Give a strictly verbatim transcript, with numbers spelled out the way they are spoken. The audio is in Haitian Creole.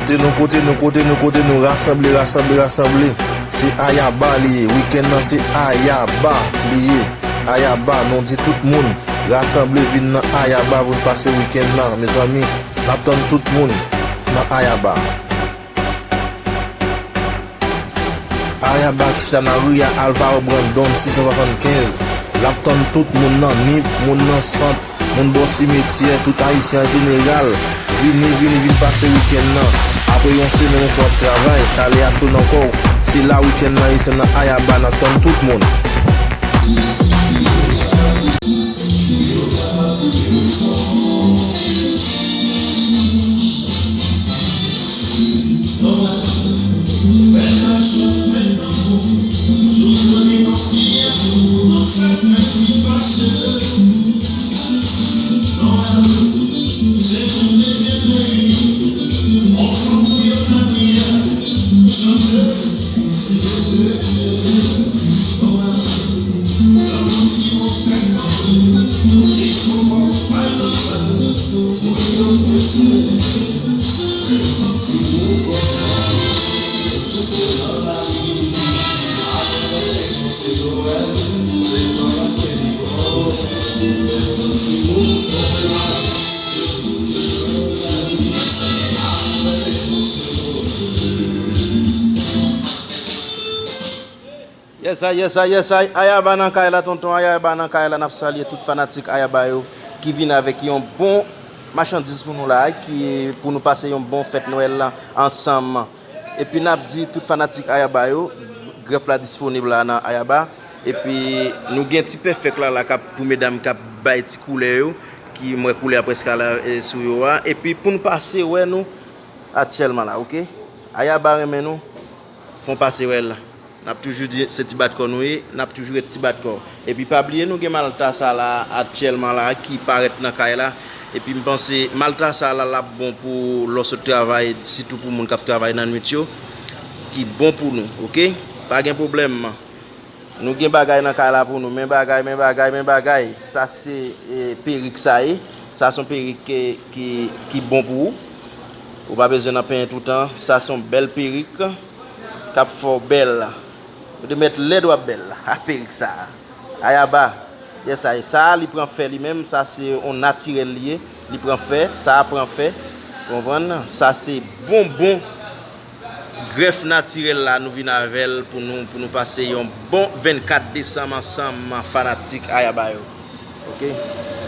Kote nou, kote nou, kote nou, kote nou, rasanble, rasanble, rasanble. Se Ayaba li ye, wikenn nan se Ayaba li ye. Ayaba, nou di tout moun, rasanble vin nan Ayaba, vin pase wikenn nan. Mezanmi, n ap tann tout moun nan Ayaba. Ayaba ki chita nan ri a Alvaro Brandon sis san swasannkenz. L ap tann tout moun nan Nip, moun nan Sant, moun bò simetyè, tout Ayisyen an jeneral. Vini, vini, vin pase wikenn nan. Apre yon semèn ou fè w ap travay, chalè a cho nan kò w. Se la wikenn nan ye, se nan Ayaba, n ap tann tout moun. Yes I, yes I, yes I. Ayaba nan kay la, tonton. Ayaba nan kay la. N ap salye tout fanatik Ayaba yo ki vin avèk yon bon machandiz pou nou la, ki pou nou pase yon bon fèt Nwèl la ansanm. Epi n ap di tout fanatik Ayaba yo, grèf la disponib la nan Ayaba. Epi nou gen ti pèfèk la, la k ap, pou medam k ap bay ti koulè yo, ki m wè koulè a prèske la, e, sou yo a. Epi pou n pase wè nou aktyèlman la, oke? Ayaba renmen nou, fon pase wè l la. N ap toujou di se ti bat kò nou ye, n ap toujou ret ti bat kò. Epi pa bliye nou gen Malta sa la aktyèlman la ki parèt nan kay la. Epi m panse Malta sa la l ap bon pou lè w sot travay, sitou pou moun k ap travay nan nwit yo, ki bon pou nou, oke? Pa gen pwoblèm. Nou gen bagay nan kay la pou nou. Men bagay, men bagay, men bagay. Sa se, e, perik sa ye. Sa se yon perik ki, ki, ki bon pou ou. Ou pa bezwen nan penyen toutan. Sa se yon bèl perik k ap fè w bèl. Ou te mèt lèd w ap bèl a perik sa a. Ayaba. Yes I. Sa a, li pran fè li menm. Sa se yon natirèl li ye. Li pran fè. Sa a pran fè. Konprann? Sa se bonbon grèf natirèl la, nou vin avè l pou nou, pou nou pase yon bon vennkat desanm ansanm, fanatik Ayaba yo. Oke?